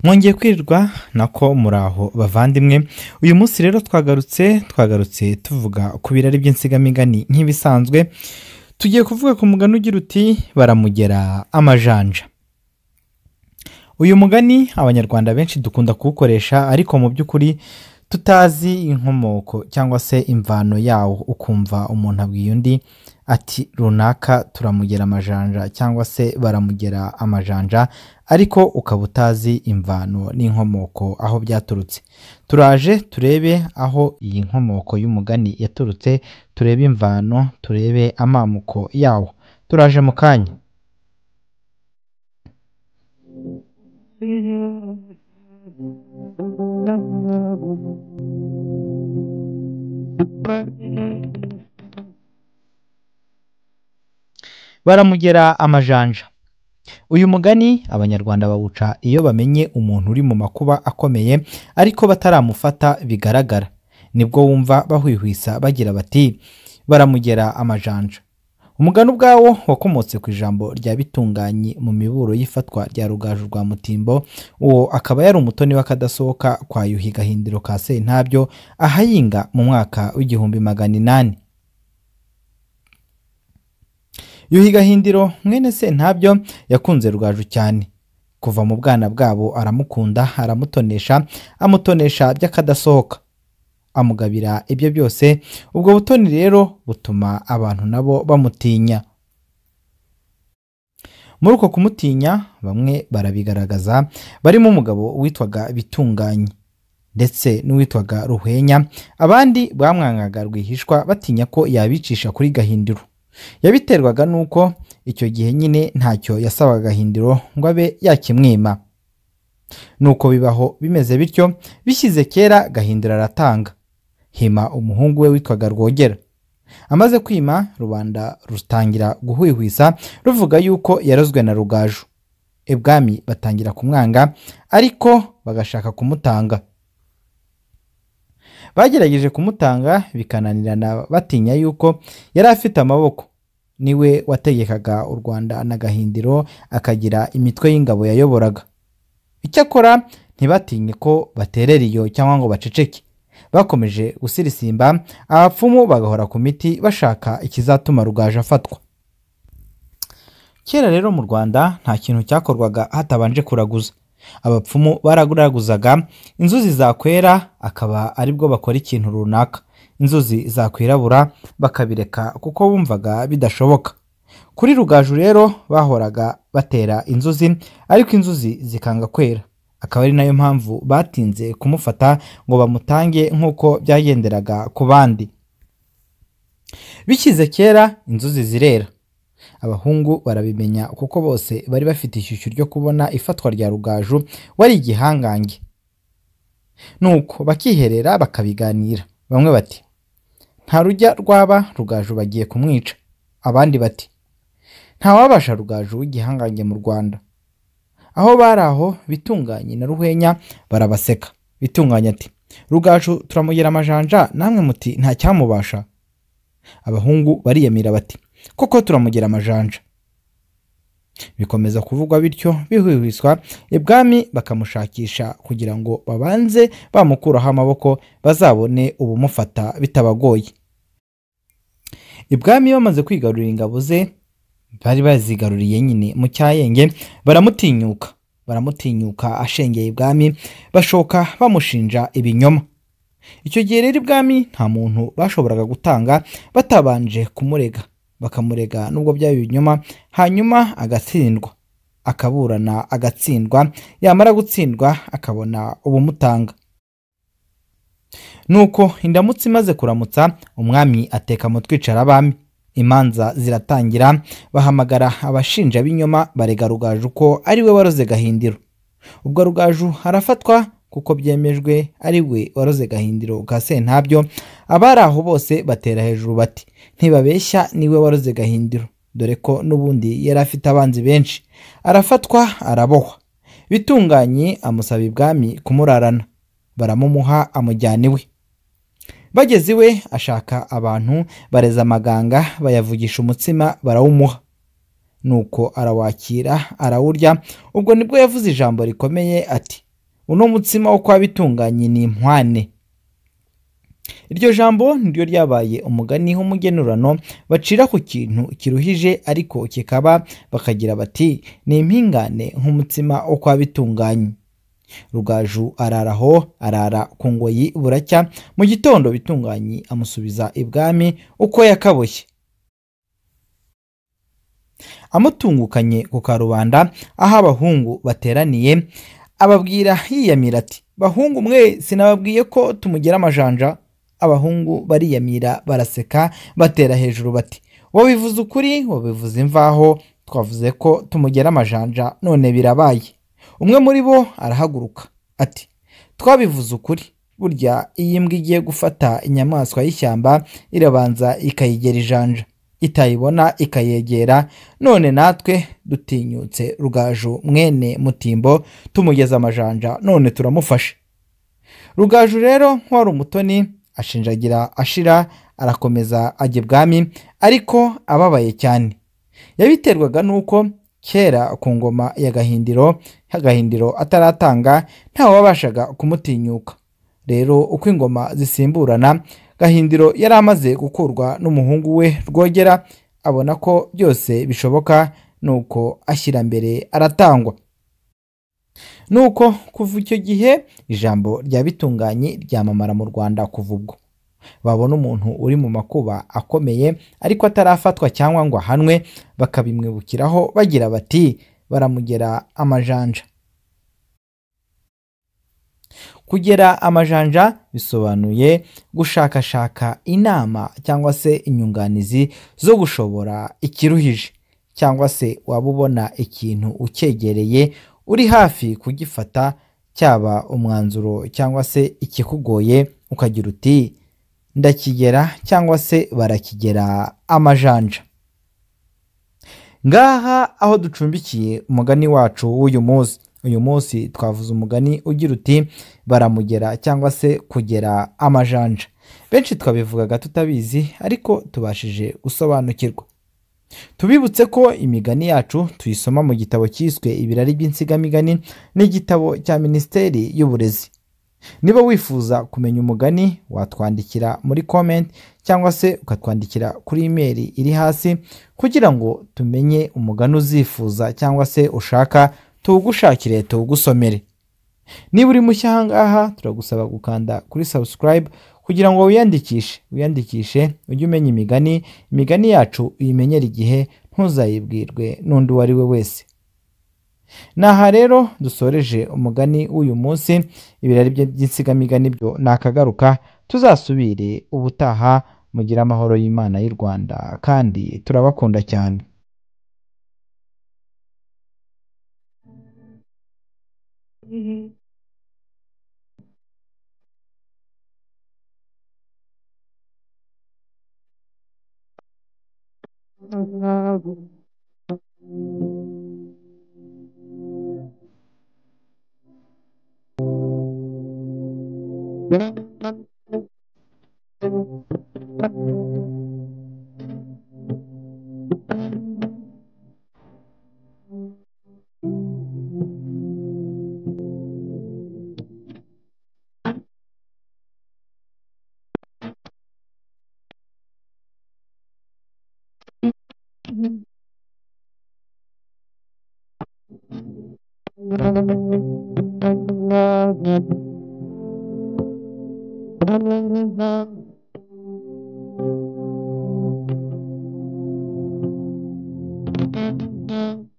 Mwongeye kwirirwa nako muraho bavandimwe. Uyu munsi rero twagarutse tuvuga ku birari by'insigamigani nk'ibisanzwe. Tugiye kuvuga ku mugani ugira uti baramugera amajanja. Uyu mugani abanyarwanda benshi dukunda kuwukoresha, ariko mu by'ukuri tutazi inkomoko cyangwa se imvano yawo. Ukumva umuntu abwiye undi ati runaka turamugera amajanja cyangwa se baramugera amajanja, ariko ukaba utazi imvano n'inkomoko aho byaturutse. Turaje turebe aho iyi nkomoko y'umugani yaturutse, turebe imvano, turebe amamuko yawo. Turaje mu kanya. Baramugera amajanja. Uyu mugani abanyarwanda bawuca iyo bamenye umuntu uri mu makuba akomeye ariko bataramufata bigaragara. Nibwo wumva bahwihwisa bagira bati baramugera amajanja. Umugani ubwawo wakomotse ku ijambo rya Bitunganyi mu miburo y'ifatwa rya Rugaju rwa Mutimbo. Uwo akaba yari umutoni w'akadasohoka kwa Yuhi Gahindiro ka Sentabyo ahayinga mu mwaka w'1800. Yuhi Gahindiro mwene Sentabyo yakunze Rugaju cyane. Kuva mu bwana bwabo aramukunda, aramutonesha, amutonesha by'akadasohoka, amugabira ibyo byose. Ubwo butoni rero butuma abantu nabo bamutinya. Muri uko kumutinya bamwe barabigaragaza, barimo umugabo witwaga Bitunganyi ndetse n'uwitwaga Ruhwenya. Abandi bamwangaga rwihishwa batinya ko yabicisha kuri Gahindiro. Yabiterwaga nuko icyo gihe nyine ntacyo yasabaga Gahindiro ngo abe yakimwima. Nuko bibaho bimeze bityo, bishyize kera Gahindiro aratanga, hima umuhungu we witwaga Rwogera. Amaze kwima, rubanda rutangira guhwihwisa ruvuga yuko yarozwe na Rugaju. Ibwami batangira kumwanga, ariko bagashaka kumutanga. Bagerageje kumutanga bikananirana, batinya yuko yari afite amaboko. Niwe wategekaga u Rwanda na Gahindiro, akagira imitwe y'ingabo yayoboraga. Icyakora ntibatinye ko baterera iyo cyangwa ngo baceceke. Bakomeje gusirisimba, abapfumu bagahora ku miti bashaka ikizatuma Rugaju afatwa. Kera rero mu Rwanda nta kintu cyakorwaga hatabanje kuraguza. Abapfumu baraguraguzaga, inzuzi zakwera akaba aribwo bakora ikintu runaka, inzuzi zakwirabura bakabireka kuko bumvaga bidashoboka. Kuri Rugaju rero bahoraga batera inzuzi, ariko inzuzi zikanga kwera. Akaba ari nayo mpamvu batinze kumufata ngo bamutange nk'uko byagenderaga ku bandi. Bishyize kera inzuzi zirera, abahungu barabimenya kuko bose bari bafite ishyushyu ryo kubona ifatwa rya Rugaju wari igihangange. Nuko bakiherera bakabiganira. Bamwe bati nta rujya rwaba, Rugaju bagiye kumwica. Abandi bati nta wabasha Rugaju w'igihangange mu Rwanda. Aho bari aho Bitunganye na Ruhwenya barabaseka. Bitunganye ati Rugaju turamugera amajanja, namwe muti nta cyamubasha. Abahungu bariyamira bati koko turamugera amajanja. Bikomeza kuvugwa bityo bihwihwiswa, ibwami bakamushakisha kugira ngo babanze bamukuraho amaboko bazabone ubumufata bitabagoye. Ibwami bamaze kwigarurira ingabo ze, bari bazigaruriye nyine mu Cyayenge, baramutinyuka ashengeye ibwami, bashoka bamushinja ibinyoma. Icyo gihe rero ibwami nta muntu bashoboraga gutanga batabanje kumurega, bakamurega nubwo byaba ibinyoma, hanyuma agatsindwa, akaburana agatsindwa, yamara gutsindwa akabona ubumutanga. Nuko indamutsi imaze kuramutsa, umwami ateka mu twicara abami. Imanza ziratangira, bahamagara abashinja b'inyoma barega Rugaju ko ari we waroze Gahindiro. Ubwo Rugaju arafatwa kuko byemejwe ari we waroze Gahindiro ka Sentabyo. Abari aho bose batera hejuru bati ntibabeshya, niwe waroze Gahindiro, dore ko n'ubundi yari afite abanzi benshi. Arafatwa arabohwa. Bitunganye amusaba ibwami kumurarana, baramumuha amujyana iwe. Bageze iwe ashaka abantu bareza amaganga, bayavugisha umutsima barawumuha. Nuko arawakira arawurya. Ubwo nibwo yavuze ijambo rikomeye ati Uno mutsima wo kwa Bitunganye ni impwane. Iryo jambo niryo ryabaye umugani w'umugenurano bacira ku kintu kiruhije ariko kikaba, bakagira bati ni impingane nk'umutsima wo kwa Bitunganye. Rugaju araraho, arara ku ngoyi buracya. Mu gitondo Bitunganye amusubiza ibwami uko yakaboshye, amutungukanye ku karubanda aho abahungu bateraniye, ababwira yiyamira ati bahungu mwe, sinababwiye ko tumugera amajanja? Abahungu bariyamira baraseka, batera hejuru bati wabivuze ukuri, wabivuze imvaho, twavuze ko tumugera amajanja none birabaye. Umwe muri bo arahaguruka ati twabivuze ukuri, burya iyi mbwa igiye gufata inyamaswa y'ishyamba irabanza ikayigera ijanja, itayibona ikayegera, none natwe dutinyutse Rugaju mwene Mutimbo tumugeza amajanja none turamufashe. Rugaju rero nk'uwari umutoni ashinjagira ashira, arakomeza ajya ibwami ariko ababaye cyane. Yabiterwaga nuko kera ku ngoma ya Gahindiro, Gahindiro ataratanga ntawe wabashaga kumutinyuka. Rero uko ingoma zisimburana, Gahindiro yari amaze gukurwa n'umuhungu we Rwogera, abona ko byose bishoboka, nuko ashyira mbere aratangwa. Nuko kuva icyo gihe ijambo rya Bitunganye ryamamara mu Rwanda. Kuva ubwo babona umuntu uri mu makuba akomeye ariko atarafatwa cyangwa ngo ahanwe, bakabimwibukiraho bagira bati baramugera amajanja. Kugera amajanja bisobanuye gushakashaka inama cyangwa se inyunganizi zo gushobora ikiruhije, cyangwa se waba ubona ikintu ucyegereye uri hafi kugifata, cyaba umwanzuro cyangwa se ikikugoye, ukagira uti ndakigera cyangwa se barakigera amajanja. Ngaha aho ducumbikiye umugani wacu w'uyu munsi. Uyu munsi twavuze umugani ugira uti baramugera cyangwa se kugera amajanja. Benshi twabivugaga tutabizi ariko tubashije gusobanukirwa. Tubibutse ko imigani yacu tuyisoma mu gitabo cyiswe Ibirari by'Insigamigani, n'igitabo cya Minisiteri y'Uburezi. Niba wifuza kumenya umugani watwandikira muri comment cyangwa se ukatwandikira kuri email iri hasi, kugira ngo tumenye umugani uzifuza cyangwa se ushaka tuwugushakire tuwugusomere. Niba uri mushya aha ngaha turagusaba gukanda kuri subscribe kugira ngo wiyandikishe ujye umenya imigani. Imigani yacu uyimenyere igihe, ntuzayibwirwe n'undi uwo ari we wese. Naha rero dusoreje umugani w'uyu munsi. Ibirari by'insigamigani byo nakagaruka, tuzasubire ubutaha. Mugire amahoro y'Imana y'u Rwanda kandi turabakunda cyane. Thank you.